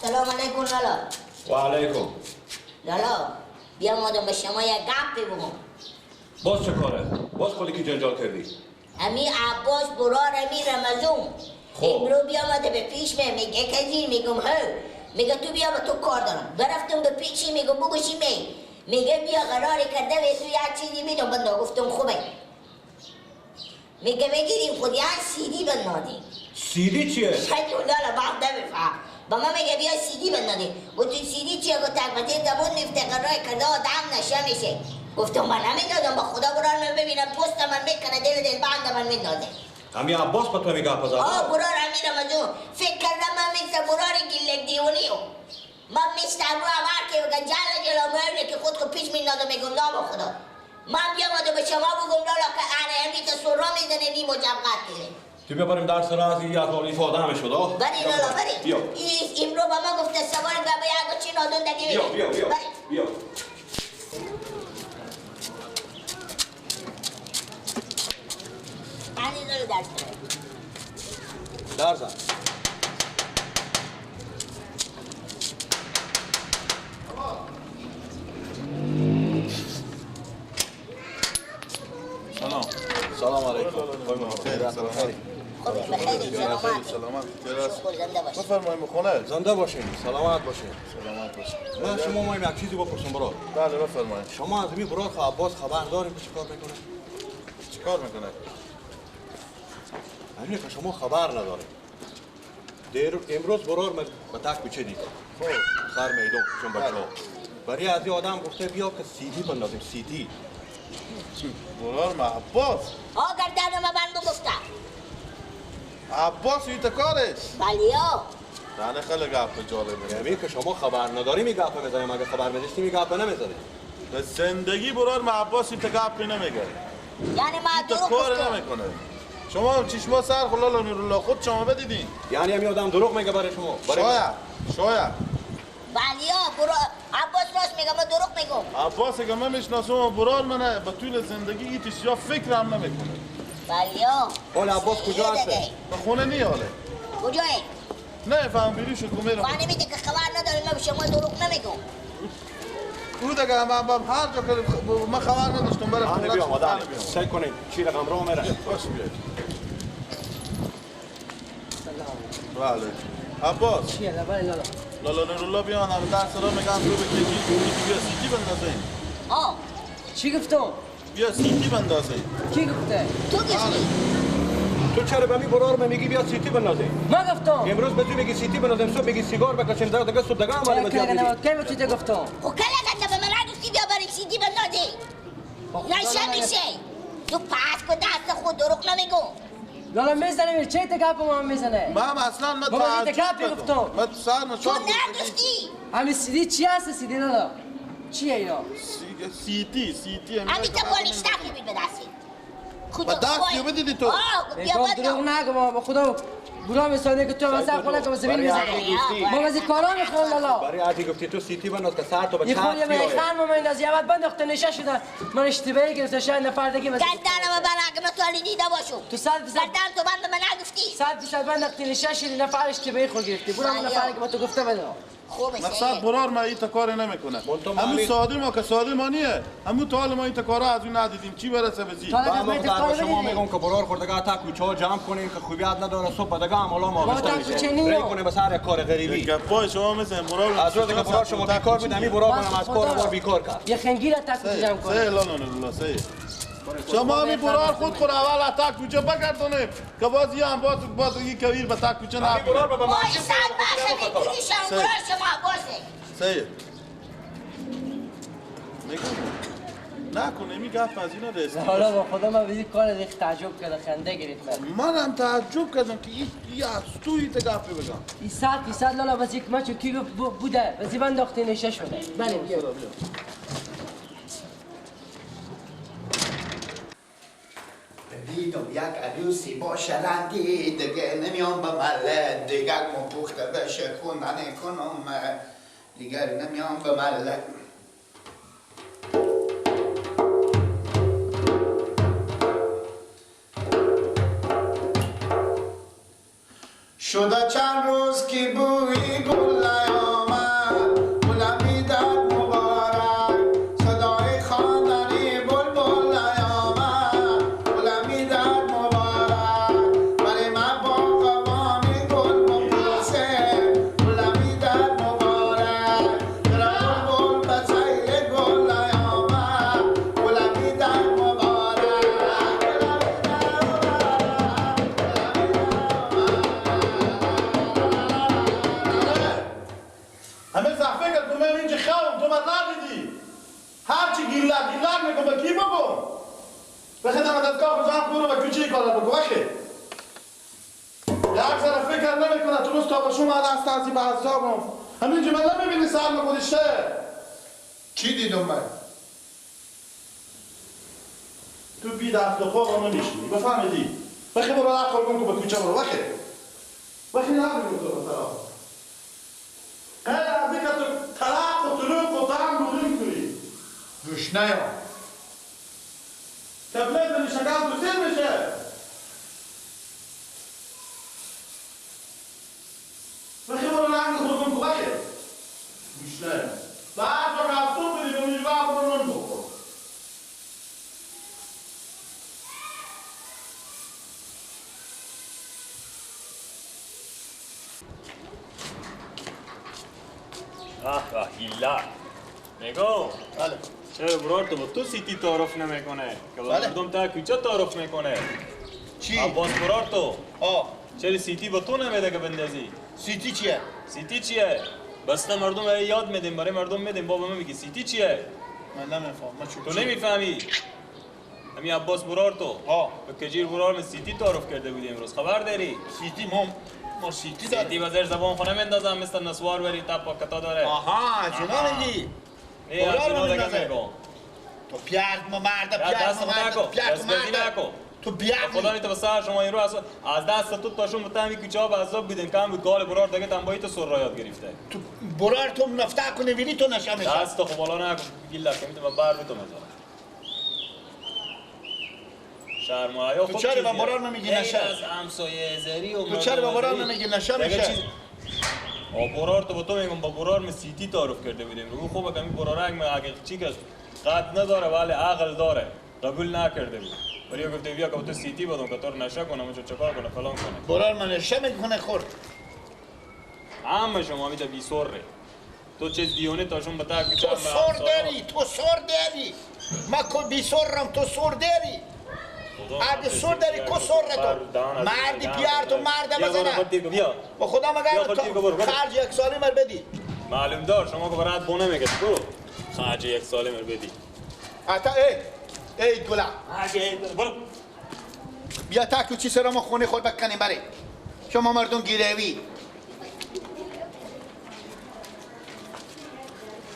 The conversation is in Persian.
سلام علیکم لالا. و علیکم. لالا بیا مادم به شما یک گپی بگم. باز چه کاره؟ باز خودی که جنجال کردی؟ امی عباس برار امی رمضون امرو بیا ماده به پیش می میگه کجی؟ میگم ها. میگه تو بیا با تو کار دارم. برفتم به پیچی میگم بگو چی می؟ میگه بیا قراری کرده به تو یک چیزی میدم. بنده گفتم خوبه. میگه بگیریم خود یک سیدی بندادیم. سیدی چیه؟ شاید لالا بعد نمیفهم. با من میگه بیا سیدی بندادیم. گفت سیدی چیه؟ گفت تک زبون میفته قرار کرده آدم نشه میشه. گفتم من نمیدادم با خدا برار من ببینم پست من میکنه دل دل بند من میندازه. همی عباس با تو میگه عباس؟ آه برار همی رمضون فکر کردم من میگه برار گیلک دیونیو من میشتم رو هم هر که بگه جل جلا مهره که خود خود پیش میندازم میگم نام خدا من بیامده به شما بگم لالا که اره همی تا سرا میزنه نیم و جمقت دیره. تو بیا بریم درس را از این از افاده همه شد. بری لالا بری. بیا امرو با من گفته سوار به یک چی نادون دیگه. بیا بیا بیا بیا. در زن. سلام. سلام علیکم. سلامت. سلامت. بفرمایید خونه. زنده باشین. سلامت باشین. سلامت باشین. من شما ما یک چیزی بپرسم برا. بله بفرمایید. شما از می برار عباس خبر دارین که چیکار میکنه؟ چیکار میکنه؟ همینه که شما خبر ندارید. امروز برار من به تک کوچه دیدم. خب سر میدون چون بچه‌ها. برای از آدم گفته بیا که سیدی بندازیم سیدی. برار ما عباس. آ گردن ما من بگفتم. عباس این کارش. بله ها. نه خیلی گپ جالبه. یعنی که شما خبر نداری می گپ میزنیم، اگه خبر می‌داشتی می گپ نمیزدی. به زندگی برار ما عباس این گپ نمیگه. یعنی ما دروغ کار نمیکنه. شما چشما سر خلال نورالله خود شما بدیدین. یعنی همین آدم دروغ میگه برای شما. شاید شاید. بله ها برو عباس راست میگه من دروغ میگم. عباس که من میشناسم برار منه به طول زندگی این چیزا فکر هم نمیکنه. بله ها. حالا عباس کجا هست؟ به خونه نی حاله. کجایی؟ نه فهم بیری شد میرم. خانه میده که خبر ندارم من به شما دروغ نمیگم. او دیگه من هر جا که من خبر نداشتم برای خونه بیام آدم. سعی کنید چی رقم رو میره. باش بیاید. بله. عباس. چیه بله لالا. لالا نورالله بیان هم درس را میگن تو به کی بیا سیتی بندازیم. آه. چی گفتم؟ بیا سیتی بندازیم. کی گفته؟ تو گفتی. تو چرا به می برار میگی بیا سیتی بندازیم؟ ما گفتم. امروز به تو میگی سیتی بندازیم، صبح میگی سیگار بکشیم، در دیگه صبح دیگه عمل می‌کنی. کی به تو گفتم؟ خب کلا گنده به من نگفتی بیا بریم سیتی بندازیم. نشه میشه. تو پس کو دست خود دروغ نمیگم. لالا میزنه چه تکاپ ما میزنه؟ من اصلا من تعجب گفتم. من سر نشار تو نگفتی. همین سیدی چی هست سیدی لالا؟ چیه اینا؟ سیتی سیتی همین تا بالشتکی بید به دستی. با دست بدیدی تو. میگم دروغ نگم با خدا برام مثالی که تو واسه خونه که زمین میزنی. ما واسه کارا میخوام لالا. برای عادی گفتی تو سیتی بناز که سر تو به چرخ میاد. یه خان ما میندازی بعد بنداخته نشه شده. من اشتباهی گرفته شاید نفر دیگه مثلا. گردن من اگه من تو دیده باشم. تو 100% گردن تو بند من نگفتی. 100% بنداخته نشه شده نفر اشتباهی خود گرفتی. برام نفر که با تو گفته بده. مقصد برار ما این کار نمیکنه. همون ساده ما که ساده ما نیه. همون تا حال ما این کارا از اون ندیدیم. چی برسه به زی؟ من شما میگم که برار خوردگاه تا کوچه جمع کنین که خوبیت نداره صبح دیگه هم حالا ما گشته میشه. ری کنه به سر کار غریبی. گپای شما مثل برار از روزی که برار شما بیکار بود همین برار منم از کار بار بیکار کرد. یه خنگیر تا کوچه جمع کنه. سه لالا لالا سه. شما می برار خود خور اول تا کوچه بگردونه که باز یه هم باز یه کویر به تا کوچه نه. برار به وای صد باشه میگیری شما برار شما باسه. سه. میگم نکنه می گپ از اینا رسید. حالا با خدا من به کار دیگه تعجب کردم خنده گرفت من. منم تعجب کردم که این از توی تا گپ بگم. این 100% لالا بس یک مچ کی بوده بس بنداخته نشه شده. بله بیا. دیدم یک عروسی باشه رنگی دیگه نمیام به مله دیگه من پخته بشه خوندن کنم دیگر نمیام به مله. شده چند روز که بوی گل بگو وخی. یک ذره فکر نمیکنه تو روز تا به شما دست از به عذابم. همینجا من نمیبینی سر میگذشته. چی دیدم من؟ تو بی دست و پا نمیشینی بفهمیدی؟ وخی برو رفت کن که به کوچه برو وخی. وخی نبینیم تو مثلا. غیر از اینکه تو طلاق و طلوق و دم بودیم کنی. گوش نیم. تبلیغ بنی شکم تو سیر میشه. وخی برو رنگ خود کن که وخی. گوش نیم. بعد تو رفتون بدی به میجوه برو نون بخور. آه آه گیلا نگو بله. چرا برار تو با تو سیتی تعارف نمیکنه که با مردم تا کوچه تعارف میکنه؟ چی؟ عباس برار تو آه چرا سیتی با تو نمیده که بندازی؟ سیتی چیه؟ سیتی چیه؟ بس مردم یاد میدیم برای مردم میدیم بابا من میگی سیتی چیه؟ من نمیفهمم. تو نمیفهمی؟ همین عباس برار تو به کجیر برار من سیتی تعارف کرده بودی امروز خبر داری؟ سیتی ما سیتی داریم. سیتی بازر زبان خونه مندازم مثل نسوار وری تا پاکتا داره. آها جنا میگی. برار میندازه. تو پیارد ما مرد پیارد ما مرد پیارد مرد. تو بیاد خدا میته بسر شما این رو از دست تو تاشون متهمی کوچه ها به عذاب بودین کم بود گال برار دیگه تنبایی تو سر را یاد گرفته. تو برار تو نفته کنی ویلی تو نشه میشه. دست تو بالا نکن گیل که میتونم بر تو میذارم. شرم تو چرا به برار نمیگی نشه؟ از همسایه زری و تو چرا به برار نمیگی نشه میشه؟ برار تو با تو میگم با برار می سیتی تعارف کرده بودیم. رو خوبه که می برارک می اگه چی کس قد نداره ولی عقل داره قبول نکرده بود. ولی گفته بیا که تو سیتی بدم که تو رو نشه کنم چه چکار کنه فلان کنه. برار من نشه میکنه خورد. عم شما میده بی سره. تو چه دیونه تاشون بتا تو سر داری تو سر داری. ما کو بی سرم تو سر داری. اگه سر داری کو سر تو مردی پیار تو مرد بزنه با خدا مگر تو خرج یک سالی مر بدی معلوم دار شما که برات بونه میگه برو خرج یک سالی مر بدی حتی ای ای گلا برو بیا تا کوچی سر ما خونه خود بکنیم بره شما مردم گیروی.